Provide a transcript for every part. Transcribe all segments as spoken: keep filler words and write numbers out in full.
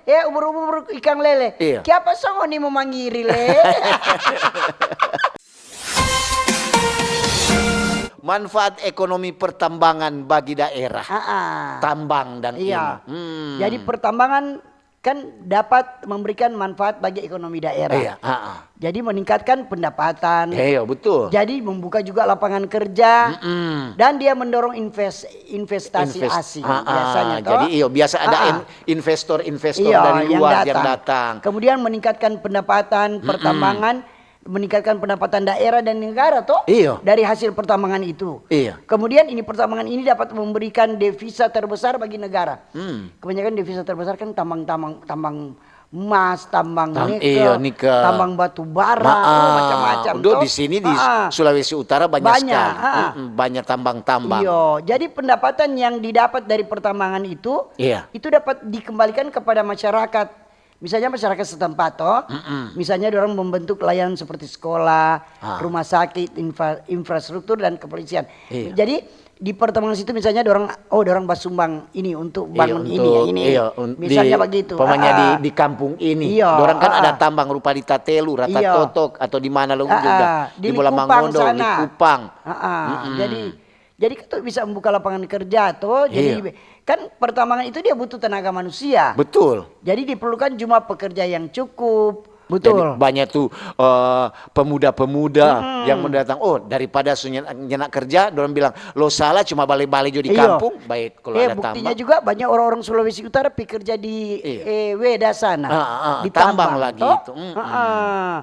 Eh, ubur-ubur ikang lele. Iya. Kiapa so ngoni mo mangiri le? Manfaat ekonomi pertambangan bagi daerah. Ah, ah. Tambang dan Iya. ini. Hmm. Jadi pertambangan kan dapat memberikan manfaat bagi ekonomi daerah. Iya, ah, ah. Jadi meningkatkan pendapatan. Iya, betul. Jadi membuka juga lapangan kerja Mm-mm. dan dia mendorong invest, investasi Invest- asing Ah, ah. biasanya toh. Jadi iyo biasa ada Ah, ah. in- investor-investor Iya, dari yang luar datang. yang datang. Kemudian meningkatkan pendapatan pertambangan, meningkatkan pendapatan daerah dan negara toh. Iya. Dari hasil pertambangan itu. Iya. Kemudian ini pertambangan ini dapat memberikan devisa terbesar bagi negara. Hmm. Kebanyakan devisa terbesar kan tambang-tambang tambang emas, tambang Tam- nikel, iya, nikel. tambang batu bara, Ma- oh, macam-macam Udah toh. di sini di Ah, ah. Sulawesi Utara banyak, Banyak, sekali. ah, ah. Mm-mm, banyak tambang-tambang. Iyo, jadi pendapatan yang didapat dari pertambangan itu Iya. itu dapat dikembalikan kepada masyarakat. Misalnya masyarakat setempat toh, misalnya orang membentuk layanan seperti sekolah, Ah. rumah sakit, infra- infrastruktur dan kepolisian. Iya. Jadi di pertambangan situ misalnya orang, oh orang basumbang ini untuk Iya, bangun ini ya untuk- ini. iya, un- Misalnya di- begitu. Umpamanya Ah, di, ah. di kampung ini, Iya, orang kan ah, ada ah. Tambang Rupa di Tatelu, Rata Iya. Totok, atau di mana lo Ah, juga, ah. di Di Mula Likupang Mangondo, sana. Likupang. Ah, ah. Mm-mm. Jadi jadi itu bisa membuka lapangan kerja toh. Jadi Iya. Kan pertambangan itu dia butuh tenaga manusia. Betul. Jadi diperlukan cuma pekerja yang cukup. Jadi banyak tuh eh, pemuda-pemuda yang mau datang. Oh, daripada su nyanda, nyanda kerja, dorang bilang lo salah cuma bale-bale jo di Iyo. kampung. Baik, kalau Eh, ada buktinya tambang. juga banyak orang-orang Sulawesi Utara pi kerja di Iya. eh, Weda sana. Ah, ah, Di tambang tambang lagi toh. itu. Mm-mm. Ah, ah.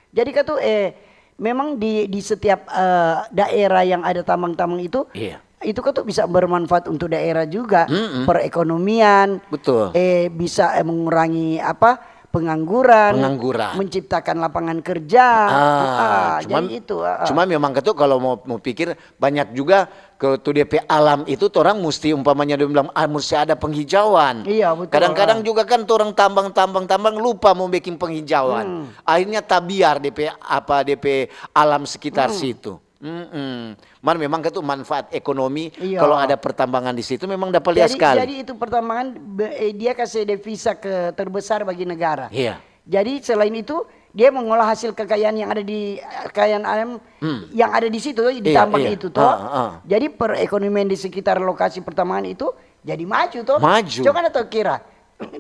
Jadi katu eh memang di di setiap eh, daerah yang ada tambang-tambang itu Iya. itu katu bisa bermanfaat untuk daerah juga, Mm-mm. perekonomian, Betul. eh bisa eh, mengurangi apa pengangguran, Pengangguran. Menciptakan lapangan kerja. Ah, Ah, cuma, jadi itu. Ah, ah. Cuma memang katu kalau mau mau pikir banyak juga ke tu depe alam itu torang musti umpamanya dia bilang ah, musti ada penghijauan. Iya, betul, Kadang-kadang ah. Juga kan torang tambang-tambang-tambang lupa mau bikin penghijauan. Hmm. Akhirnya tabiar depe apa depe alam sekitar Hmm. situ. Mm-mm. Mar memang katu manfaat ekonomi Iya. Kalau ada pertambangan di situ memang dapat lihat Jadi, sekali. Jadi itu pertambangan be- eh, dia kasih devisa ke terbesar bagi negara. Iya. Jadi selain itu dia mengolah hasil kekayaan yang ada di kekayaan alam Hmm. yang ada di situ di Iya, tambang iya. Itu toh. Ah, ah. Jadi perekonomian di sekitar lokasi pertambangan itu jadi maju toh. Maju. Coba ada tahu kira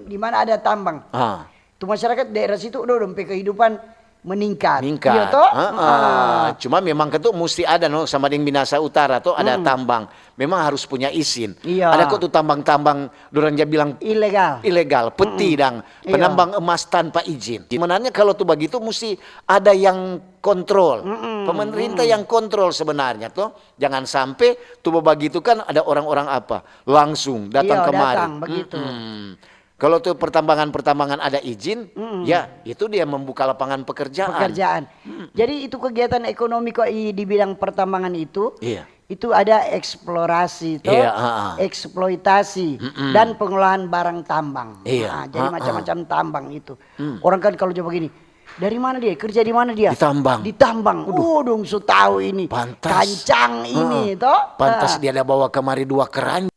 di mana ada tambang. Ah. Tu masyarakat daerah situ udah dong pe kehidupan meningkat. Meningkat. Iya toh? Ah, ah. Cuma memang katu musti ada no sama deng Minasa Utara toh ada tambang. Memang harus punya izin. Iya. Ada kok tu tambang-tambang dorang ja bilang Ilegal. ilegal, peti dang Iya. Penambang emas tanpa izin. Sebenarnya kalau tu begitu musti ada yang kontrol. Pemerintah yang kontrol sebenarnya toh. Jangan sampai tu begitu kan ada orang-orang apa langsung datang Iya, kemari. Datang begitu. Mm-mm. Kalau tu pertambangan-pertambangan ada izin, ya itu dia membuka lapangan pekerjaan. Pekerjaan. Jadi itu kegiatan ekonomi kok i- di bidang pertambangan itu, Iya. Itu ada eksplorasi, toh, Iya, ah, ah. Eksploitasi dan pengolahan barang tambang. Iya, Ah, jadi ah, ah. Macam-macam tambang itu. Orang kan kalau coba gini, dari mana dia? Kerja di mana dia? Di tambang. Di tambang. Oh, dong so tahu ini. Pantas. Kancang ini, Ah, toh. Pantas Ah. Dia ada bawa kemari dua keranjang.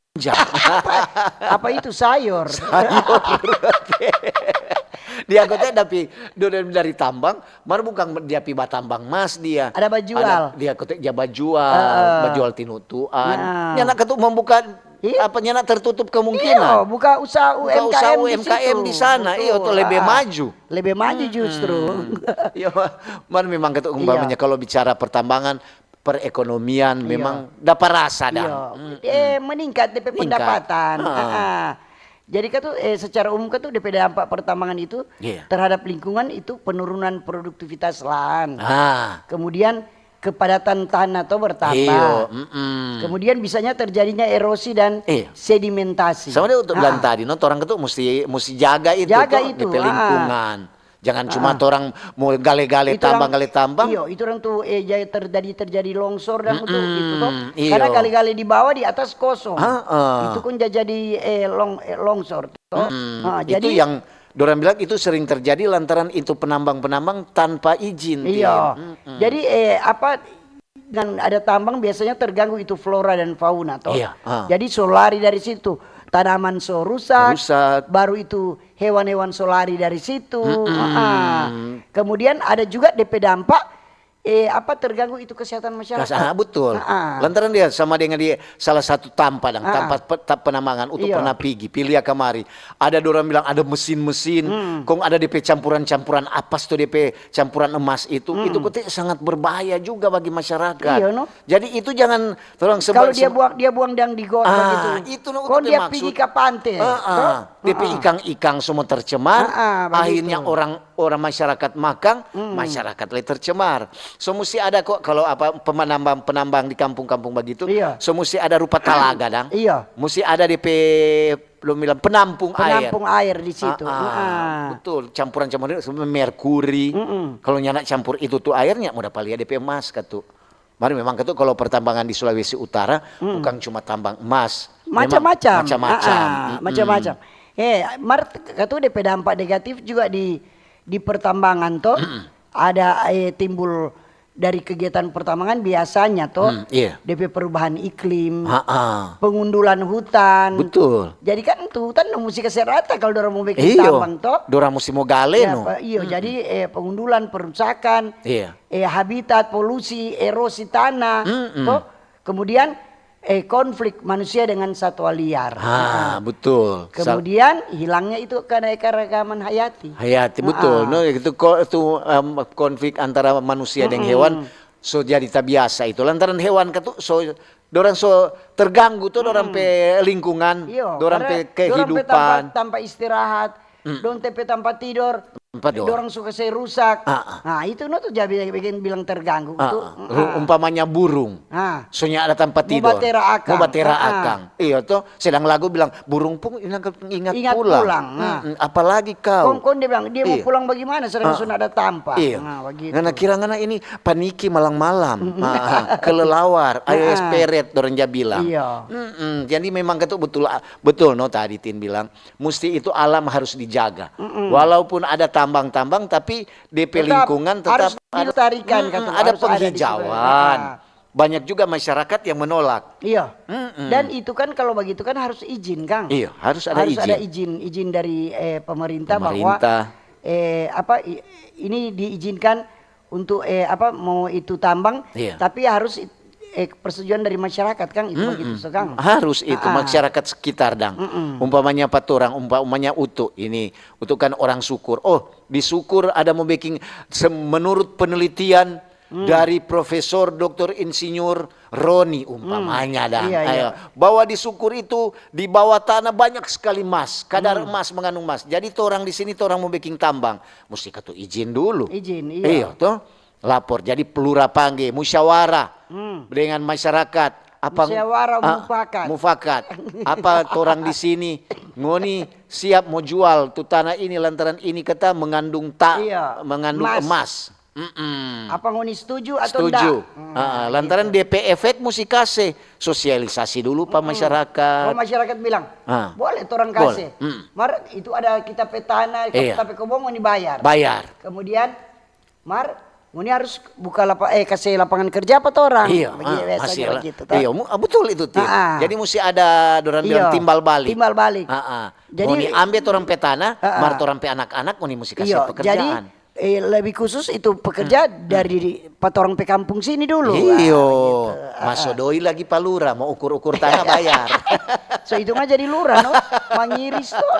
Apa itu sayur? Dia kata tapi dari tambang, mar bukan dia pi batambang mas dia. Ada bajual. Ada, dia kata dia bajual, bajual tinutuan. Nah. Nyanda katu membuka Iya. Apa nyanda tertutup Iya, kemungkinan. Buka usaha Buka U M K M usaha di U M K M situ. Di sana, iya, Betul. Lebih Ah, maju. Lebih maju justru. Iya, mar memang katu umpamanya Iya. Kalau bicara pertambangan, perekonomian memang dapat rasa dah. Iya. Mm-mm. Eh, meningkat depe Meningkat. pendapatan. Ah. Ah. Jadi katu eh, secara umum katu depe dampak pertambangan itu Iya. Terhadap lingkungan itu penurunan produktivitas lahan. Ah. Kemudian kepadatan tanah to bertambah. Iyo, mm-mm. Kemudian bisanya terjadinya erosi dan Iya. Sedimentasi. Sama dia untuk Ah, bilang ah. Tadi, no, orang itu mesti mesti jaga itu, Jaga toh, itu, depe ah. Lingkungan. Jangan cuma Ah. Orang mau gale-gale Itu orang- tambang, gale tambang. Iyo, itu orang tuh eh, jadi terjadi terjadi longsor dan betul Mm-mm, gitu toh. iyo. Karena gale-gale di bawah di atas kosong. Ah, ah. Itu kan jadi eh, long, eh, longsor toh. Mm-mm. Ah, Itu jadi yang orang bilang itu sering terjadi lantaran itu penambang-penambang tanpa izin. Iya. Tin. Mm-mm. Jadi eh apa dengan ada tambang biasanya terganggu itu flora dan fauna toh. Iya, ah. Jadi so lari dari situ. tanaman so rusak, rusak, baru itu hewan-hewan so lari dari situ. Mm-mm. Ah. Kemudian ada juga depe dampak, eh, apa, terganggu itu kesehatan masyarakat. Kas-, ah, betul. Ah. Lantaran dia sama dengan di salah satu tampa dang, ah, tampa pe-, ta-, penambangan, untuk, iyo, pernah pigi, pilia kamari. Ada dorang bilang ada mesin-mesin, hmm, kong ada depe campuran-campuran apas tu, depe campuran emas itu, hmm, itu kote sangat berbahaya juga bagi masyarakat. Iyo, no? Jadi itu jangan torang sebut. Kalau dia buang, dia buang dang di got, ah, begitu. Itu no, kong dia pigi ka pante. Ah, ah. Toh? Depe ikang-ikang semua tercemar, ah, ah, begitu. Akhirnya orang, orang masyarakat makang, hmm, masyarakat lei tercemar. So musti ada kok, kalau apa, penambang-penambang di kampung-kampung begitu, iya, so musti ada rupa talaga dang. Iya. Musti ada depe, belum bilang, penampung air. Penampung air di situ. Ah, ah. Ah. Betul, campuran-campuran itu, merkuri. Mm-mm. Kalau nyanda campur itu tu airnya, mo dapa lia depe emas katu. Mar memang katu kalau pertambangan di Sulawesi Utara, hmm, bukan cuma tambang emas. Memang macam-macam. Macam-macam. Ah, ah, mm-mm, macam-macam. Eh, mar katu depe dampak negatif juga di, di pertambangan to. Mm-mm. Ada, eh, timbul dari kegiatan pertambangan biasanya to. Hmm, iya. Depe perubahan iklim, ah, ah, pengundulan hutan. Betul. Jadi kan tu hutan no musti kase rata kalau dorang mo beking, iyo, tambang to. Dorang musti mo gale, ya, no. Iyo, mm-mm, jadi, eh, pengundulan, perusakan. Iya. Eh, habitat, polusi, erosi tanah, mm-mm, to. Kemudian, eh, konflik manusia dengan satwa liar. Ah, nah, betul. Sa- Kemudian hilangnya itu keanekaragaman hayati. Hayati, betul. Ah. No, itu ko-, itu, em, konflik antara manusia deng, mm-mm, hewan, so jadi tabiasa itu. Lantaran hewan katu, so, dorang so terganggu tu, dorang, mm-mm, pe lingkungan, iyo, dorang pe kehidupan. Karena dorang pe tampa, tampa istirahat, mm, dong te pe tampa tidor, tampa tidor, dorang suka se rusak. Ah, ah. Nah, itu no tu jadi bikin bilang terganggu tu. Ah, ah. Ru-, ah, umpamanya burung. Ah. So nyanda ada tampa tidor. Mo batera akang. Mo batera akang. Ah, ah. Iyo to, sedang lagu bilang, "Burung pun ingat, ingat pulang." Ingat pulang, ah. Mm-mm. Apalagi kau. Kong, kong dia bilang, dia mo, iyo, pulang bagimana sedang, ah, so nyanda ada tampa? Iyo. Nah, bagitu. Ngana kira ngana ini paniki malam-malam. Mm-mm. Ah, ah. Kelelawar, ah, ah, ayo esperet, dorang ja bilang. Iyo. Mm-mm. Jadi memang katu betul, ah, betul no tadi Tin bilang. Musti itu alam harus dijaga. Mm-mm. Walaupun ada tambang-tambang, tapi depe lingkungan tetap harus dilestarikan, mm-mm, kan, ada penghijauan. Harus ada di situ. Ah. Banyak juga masyarakat yang menolak. Iya. Mm-mm. Dan itu kan kalau begitu kan harus izin, Kang. Iya, harus ada izin. Harus ada izin, izin dari, eh, pemerintah bahwa, pemerintah, eh, apa, i-, ini diizinkan untuk, eh, apa, mau itu tambang, iya, tapi harus it-, eh, persetujuan dari masyarakat, Kang, itu begitu, so, Kang. Harus itu, ah, ah, masyarakat sekitar, dang. Mm-mm. Umpamanya pa torang, umpamanya Utu ini, Utu kan orang Sukur. Oh, di Sukur ada mo beking, se-, menurut penelitian, hmm, dari Profesor Doktor Insinyur Roni, umpamanya, hmm, dang. Iya, iya. Ayo, bahwa di Sukur itu, di bawah tanah banyak sekali mas, kadar, hmm, emas, mengandung mas. Jadi torang di sini, torang mo beking tambang. Musti katu izin dulu. Izin, iya. Iya, to? Lapor. Jadi pelura pangge, musyawarah, hmm, dengan masyarakat. Apa, musyawarah, ah, mufakat. Mufakat. Apa torang di sini, ngoni siap mo jual tu tanah ini lantaran ini kata mengandung ta-, iya, mengandung emas. Emas. Mm-mm. Apa ngoni setuju atau ndak? Setuju. Hmm, ah, lantaran gitu. D P efek musti kase sosialisasi dulu pa, mm-mm, masyarakat. Kalau masyarakat bilang, ah, boleh torang kase. Boleh. Mm. Mar, itu ada kita pe tanah, iya, kita pe kobong ngoni bayar. Bayar. Kemudian, mar, ngoni harus buka lapa-, eh, kase lapangan kerja pa torang. Iya, bagi, ah, biasanya hasil. Begitu, toh. Iya, mu-, ah, betul itu, Tin. Ah, ah. Jadi musti ada dorang bilang, iya, timbal balik. Timbal balik. Ah, ah. Jadi ngoni ambe torang pe tanah, ah, ah, mar torang pe anak-anak ngoni musti kase, iya, pekerjaan. Jadi, eh, lebih khusus itu pekerja, hmm, dari pa torang pe kampung sini dulu. Iyo. Wah, gitu. Maso doi lagi pa lura, mo ukur-ukur tanah bayar. So, itu mah jadi lura, no? Mangiris, to.